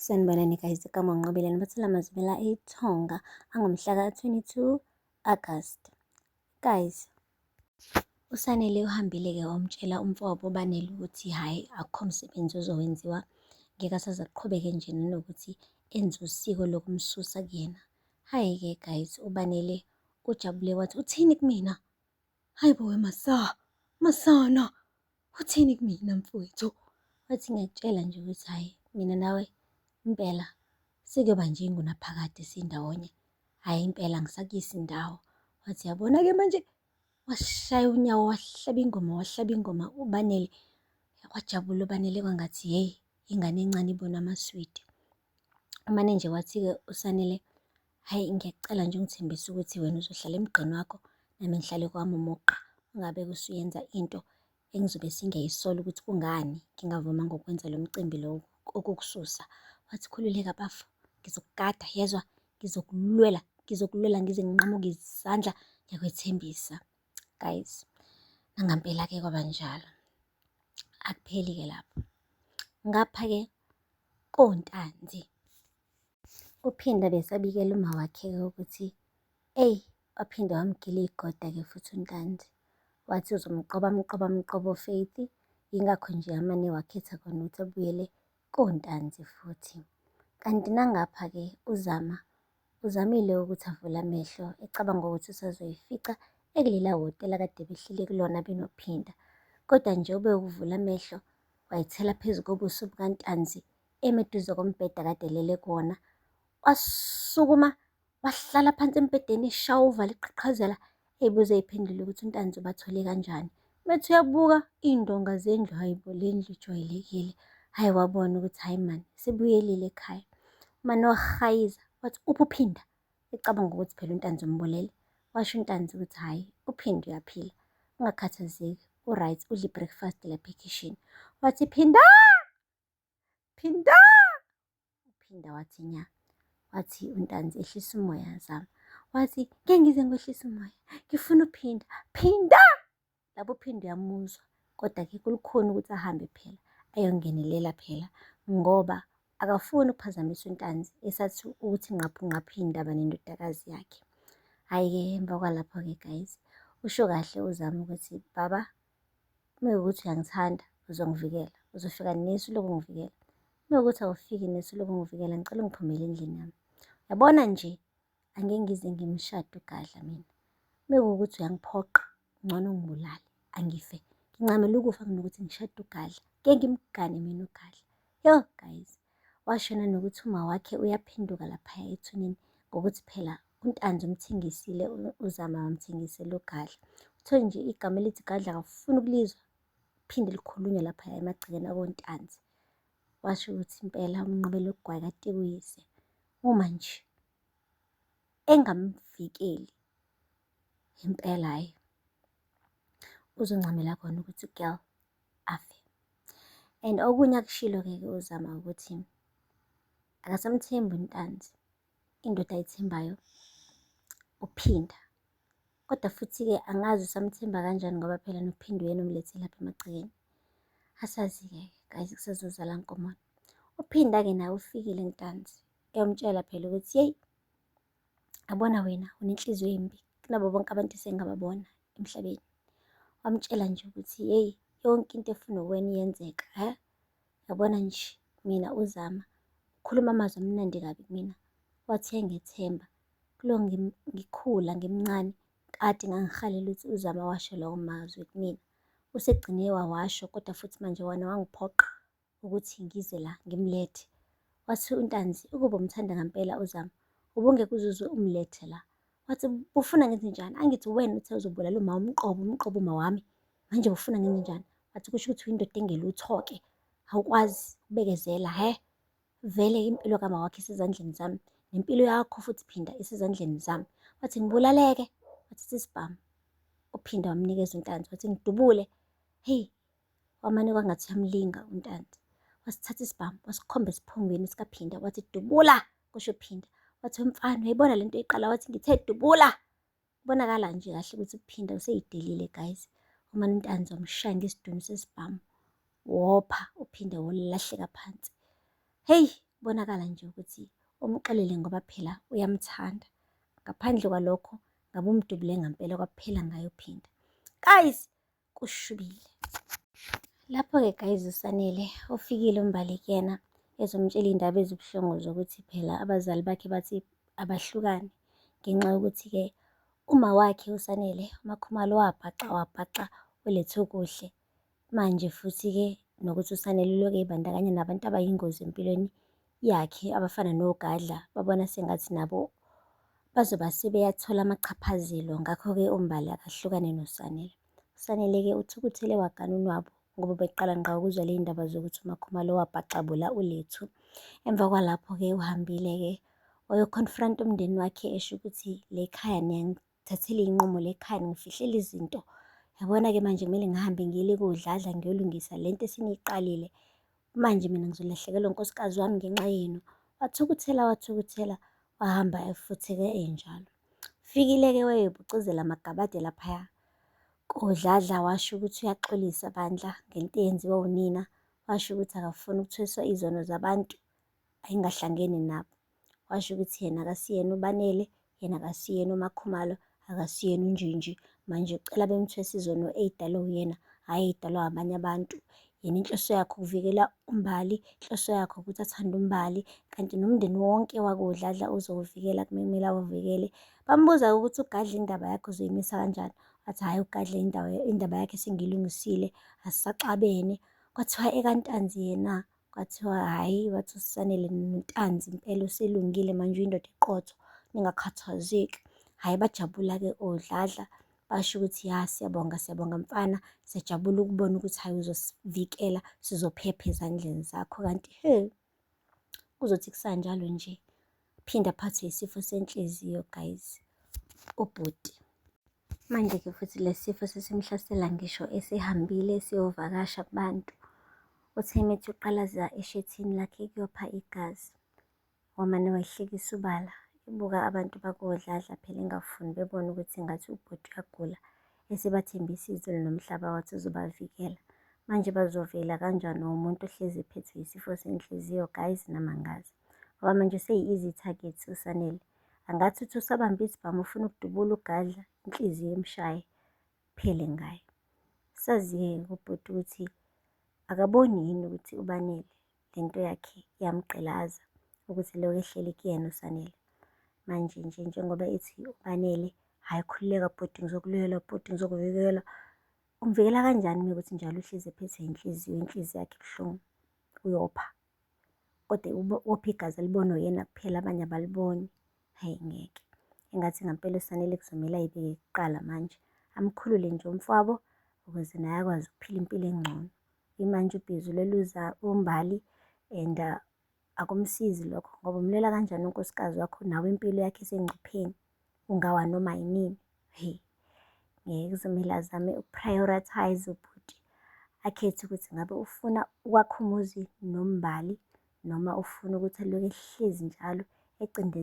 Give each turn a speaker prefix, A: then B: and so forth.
A: Sanibonani guys, igama uNqobile nibathela amazwibela ethonga angomhla ka-22 August. Guys, uSanele uhambile-ke wamtshela umfowabo uBanele ukuthi hhayi akukho msebenzi ozowenziwa, ngeke asaze aqhubeke nje nanokuthi enze usiko lokumsusa kuyena. Hhayi-ke guys, uBanele ujabule wathi uthini kumina? Hhayi bo weMasa, Masana, uthini kumina mfowethu? Wathi ngiyakutshela nje ukuthi hhayi mina nawe impela sekuyoba nje ingunaphakade sindawonye. Hhayi impela angisakuyisi ndawo. Wathi yabona-ke manje washaya unyawo wahlaba ingoma wahlaba ingoma uBanele wajabula uBanele kwangathi hheyi ingane encane ibona amaswidi. Umane nje wathi-ke uSanele Hhayi ngiyacela nje ungithembise ukuthi wena uzohlala emgqeni wakho nami ngihlale kwami umugqa. Ungabe usuyenza into engizobe sengiyayisola ukuthi kungani ngingavumanga ukwenza lo mcimbi lo okukususa. Wathi khululeka bafo, ngizokugada yezwa, ngizokulwela, ngizokulwela ngize nginqamuke izandla, ngiyakwethembisa. Guys, nangampela-ke kwaba njalo. Akupheli-ke lapho. Ngapha-ke koNtanzi. Uphinda besabikela umawakhe-ke ukuthi eyi waphinde wamgila igoda-ke futhi uNtanzi. Wathi uzomqoba amqobe amqobe uFaith, yingakho nje amane wakhetha kona ukuthi abuyele koNtanzi futhi. Kanti nangapha-ke uZama uzamile ukuthi avule amehlo ecabanga ukuthi usazoyifica ekulela hhotela kade behleli kulona benoPhinda. Kodwa nje ube ukuvula amehlo wayithela phezu kobuso bukaNtanzi emi eduze kombhede akade elele kuwona. Wasukuma wahlala phansi embhedeni eshawa uvalo eqhaqhazela eyibuza eyiphendula ukuthi uNtanzi ubathole kanjani. Methi uyabuka iy'ndonga zendlu, hhayi bo le ndlu ijwayelekile. Hhayi wabona ukuthi hhayi mani sebuyelile ekhaya. Umane wahayiza wathi uphi uPhinda? Ecabanga ukuthi phela uNtanzi umbulele. Washo uNtanzi ukuthi hhayi uPhinda uyaphila, ungakhathazeki u-right udla i-breakfast lapha ekhishini. Wathi Phinda! Phinda! Uphinda wathi nya. Wathi uNtanzi ehlisa umoya Zama. Wathi ngeke ngize ngikwehlise umoya. Ngifuna uPhinda. Phinda! Lapho uPhinda uyamuzwa kodwa-ke kulukhuni ukuthi ahambe phela ayongenelela phela ngoba akafuni ukuphazamisa uNtanzi esathi ukuthi ngqaphu ngqaphu iy'ndaba nendodakazi yakhe. Hhayi-ke emva kwalapho-ke guys, usho kahle uZama ukuthi baba Uma kuwukuthi uyangithanda uzongivikela, uzofika nesu lokungivikela. Uma kuwukuthi awufiki nesu lokungivikela, ngicela ungiphumele endlini yami. Yabona nje angeke ngize ngimshade uGadla mina. Uma kuwukuthi uyangiphoqa, ngcono ungibulale, angife. Ngincamela ukufa kunokuthi ngishade uGadla. Ngeke ngimgane mina uGadla. Yoh guys, washo nanokuthi umawakhe uyaphenduka laphaya ethuneni ngokuthi phela uNtanzi umthengisile uZama wamthengisela uGadla. Uthole nje igama elithi Gadla akafuni ukulizwa phinde likhulunywe laphaya emagcekeni akoNtanzi. Washo ukuthi impela umnqobele ugwayi kaTikuyise uma nje engamvikeli impela hhayi uzoncamela khona ukuthi girl afe. And okunye akushilo-ke ke uZama ukuthi akasamthembi uNtanzi, indoda ayithembayo uPhinda. Kodwa futhi-ke angazi usamthemba kanjani ngoba phela noPhinda uyena omlethe lapha emagcekeni. Asazi-ke guys kusazozala nkomoni. UPhinda-ke naye ufikile Ntanzi eyomtshela phela ukuthi yeyi yabona wena unenhliziyo embi kunabo bonke abantu esengababona emhlabeni. Wamtshela nje ukuthi yeyi yonke into efuna uwena iyenzeka he. Yabona nje mina uZama ukhuluma amazwi amnandi kabi kumina. Wathi uyangethemba kulo ngikhula ngimncane kade ngangihalela ukuthi uZama washo lawo mazwi kumina. Usegcine wawasho kodwa futhi manje wona wangiphoqa ukuthi ngize la ngimlethe. Wathi uNtanzi ukuba umthanda ngampela uZama ubungeke uzuze umlethe la. Wathi ufuna ngenze njani? Angithi wena uthe uzobulala uma umqobo, umqobo uma wami. Manje ufuna ngenze njani? Wathi kusho ukuthi uyindoda engelutho-ke, awukwazi ukubekezela he. Vele impilo kama wakho isezandleni zami, nempilo yakho futhi phinda isezandleni zami. Wathi ngibulaleke, wathatha isibhamu. Uphinda wamnikeza uNtanzi, wathi ngidubule. Heyi, Wamane kwangathi uyamlinga uNtanzi. Wasithatha isibhamu wasikhomba esiphongweni sikaPhinda wathi dubula, kusho uPhinda. Wathi mfana uyayibona le nto oyiqala wathi ngithe dubula. Kubonakala nje kahle ukuthi uPhinda useyidelile guys. Umane uNtanzi wamshaya ngesidunu sesibhamu. Wopha uPhinda wolahleka phansi. Heyi, Kubonakala nje ukuthi umxolele ngoba phela uyamthanda. Ngaphandle kwalokho ngabe umdubule ngampela kwaphela ngaye uPhinda. Guys, kushubile. Lapho-ke guys uSanele ufikile uMbali kuyena ezomtshela iy'ndaba ezibuhlungu zokuthi phela abazali bakhe bathi abahlukane ngenxa yokuthi-ke uma wakhe uSanele uMakhumalo wabhaca wabhaca uLethukuhle. Manje futhi-ke nokuthi uSanele uloke ey'bandakanya nabantu abayingozi empilweni yakhe abafana noGadla, babona sengathi nabo bazoba sebeyathola amachaphazelo. Ngakho-ke uMbali akahlukane noSanele. USanele-ke uthukuthele wagana unwabu ngoba ubeqala ngqa ukuzwa le ndaba zokuthi uMakhumalo wabhaxabula uLethu. Emva kwalapho-ke uhambile-ke wayo-confront umndeni wakhe esho ukuthi le khaya niyangithathela iy'nqumo, le khaya ningifihlela izinto. Yabona-ke manje kumele ngihambe ngiyele koDladla ngiyolungisa lento eseniyiqalile. Manje mina ngizolahlekelwa unkosikazi wami ngenxa yenu. Wathukuthela wathukuthela wahamba efutheke enjalo. Fikile-ke wayobucizela amagabade laphaya koDladla washo ukuthi uyaxolisa bandla ngento eyenziwa unina. Washo ukuthi akafuni ukuthweswa izono zabantu engahlangene nabo. Washo ukuthi yena akasiyena uBanele, yena akasiyena uMakhumalo, akasiyena uNjinji. Manje ucela bemthwese izono ey'dalwe uyena, hhayi ey'dalwa abanye abantu. Yena inhloso yakhe ukuvikela uMbali, inhloso yakhe ukuthi athande uMbali, kanti nomndeni wonke wakoDladla uzowuvikela kumele awuvikele. Bambuza ukuthi uGadla indaba yakhe uzoyimisa kanjani, wathi hhayi uGadla indaba yakhe sengiyilungisile, asisaxabene. Kwathiwa ekaNtanzi yena, kwathiwa hhayi, wathi uSanele noNtanzi impela uselungile manje uyindoda eqotho, ningakhathazeki. Hhayi bajabula-ke oDladla, basho ukuthi ya siyabonga siyabonga mfana, siyajabula ukubona ukuthi hhayi uzosivikela, sizophepha ezandleni zakho. Kanti he, kuzothi kusanjalo nje, phinde aphathwe isifo senhliziyo guys, ubhuti. Manje-ke futhi lesi sifo sesimhlasela ngisho esehambile eseyovakasha kubantu. Uthe methi uqalaza eshethini lakhe kuyopha igazi. Wamane wayihlekisa ubala, ebuka abantu bakoDladla phela engafuni bebone ukuthi ngathi ubhuti uyagula. Esebathembisa izulu nomhlaba wathi uzobavikela. Manje bazovela kanjani umuntu ohlezi ephethwe isifo senhliziyo guys nami angazi. Ngoba manje useyi-easy target uSanele. Angathi uthi usabambe isibhamu ufuna ukudubula uGadla, inhliziyo imshaye, kuphele ngaye. Sazi-ke ubhuti ukuthi akaboni yini ukuthi uBanele lento yakhe iyamgqilaza ukuthi lokhu ehleli kuyena uSanele. Manje nje njengoba ethi uBanele, hhayi khululeka bhuti ngizokulwela bhuti ngizokuvikela. Umvikela kanjani uma kuwukuthi njalo uhlezi ephethwe inhliziyo, inhliziyo yakhe ibuhlungu, uyopha. Kodwa wopha igazi alibonwa uyena kuphela abanye abaliboni. Hhayi ngeke. Engathi ngampela uSanele kuzomele ayibeke kuqala manje. Amkhulule nje umfowabo ukuze naye akwazi ukuphila impilo engcono. Imanje ubhizi ulwela uMbali and akumsizi lokho ngoba umlwela kanjani unkosikazi wakho nawe impilo yakhe isengcupheni, ungawa noma yinini. Hhe, ngeke kuzomele azame uku-prioritise ubhuti, akhethe ukuthi ngabe ufuna ukwakha umuzi noMbali noma ufuna ukuthi alokhu ehlezi njalo .